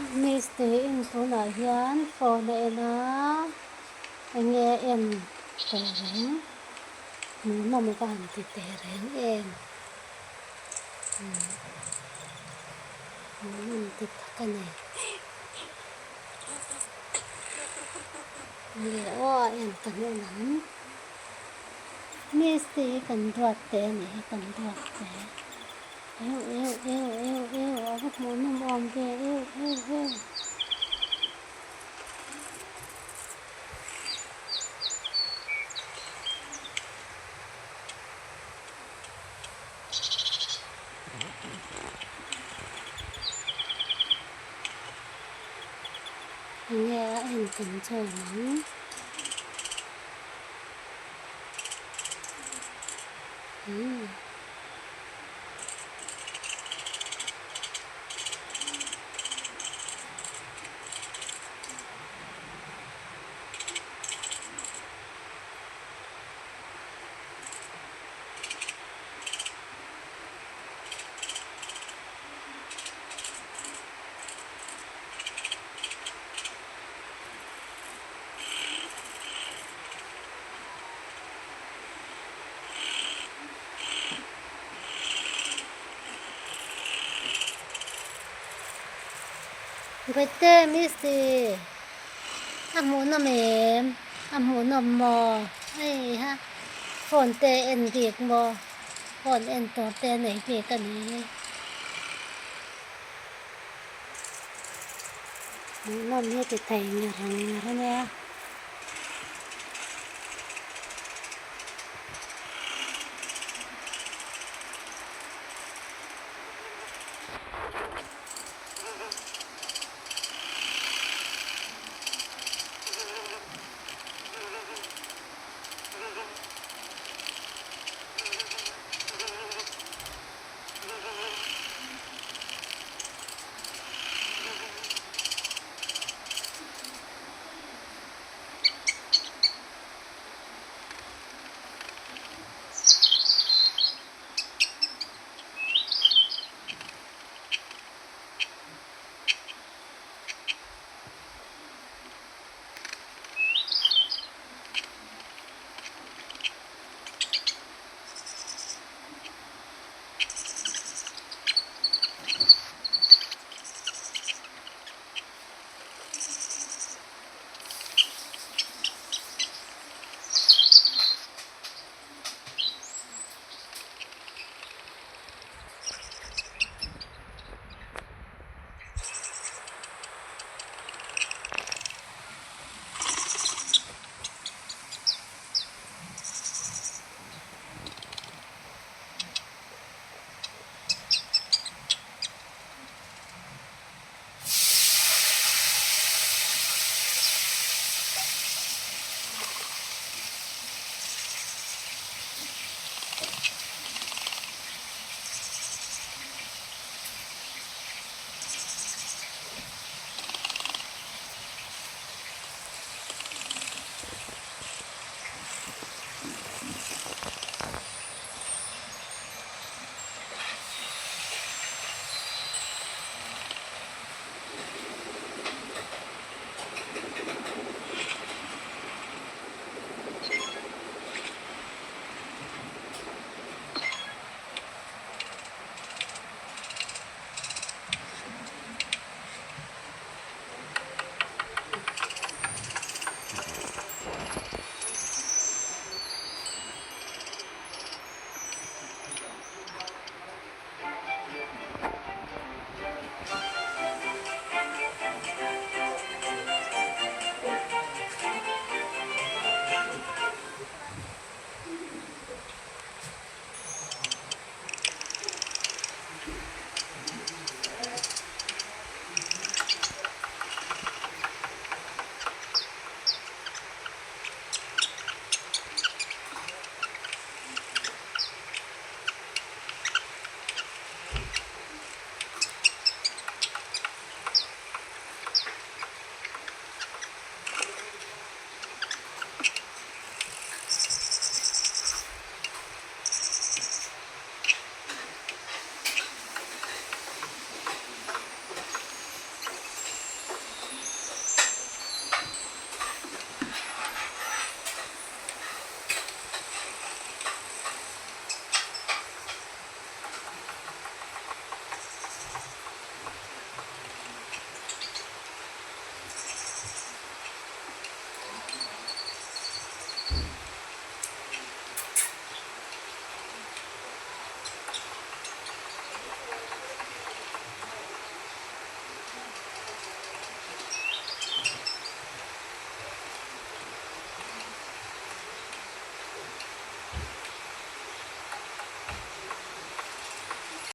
Mistiri in tunah hian phone a en a enge a en teh reng hmuhnawm a va han ti teh reng em hmuhnawm ti tak a ni leh aw a en ka hmuh lam mistiri kan duat teh a nih hi kan duat teh. Eu eu eu eu eu a va hmuh nawm awm ve eu eu eu. Enge a en kan chuan ang. Umm. Bawihte Misty a hmuh nawm em a hmuh nawm maw hei ha phone te en bik maw phone en tur te a nei bik a ni hmuh nawm hi ti thei ngar ngar a nia.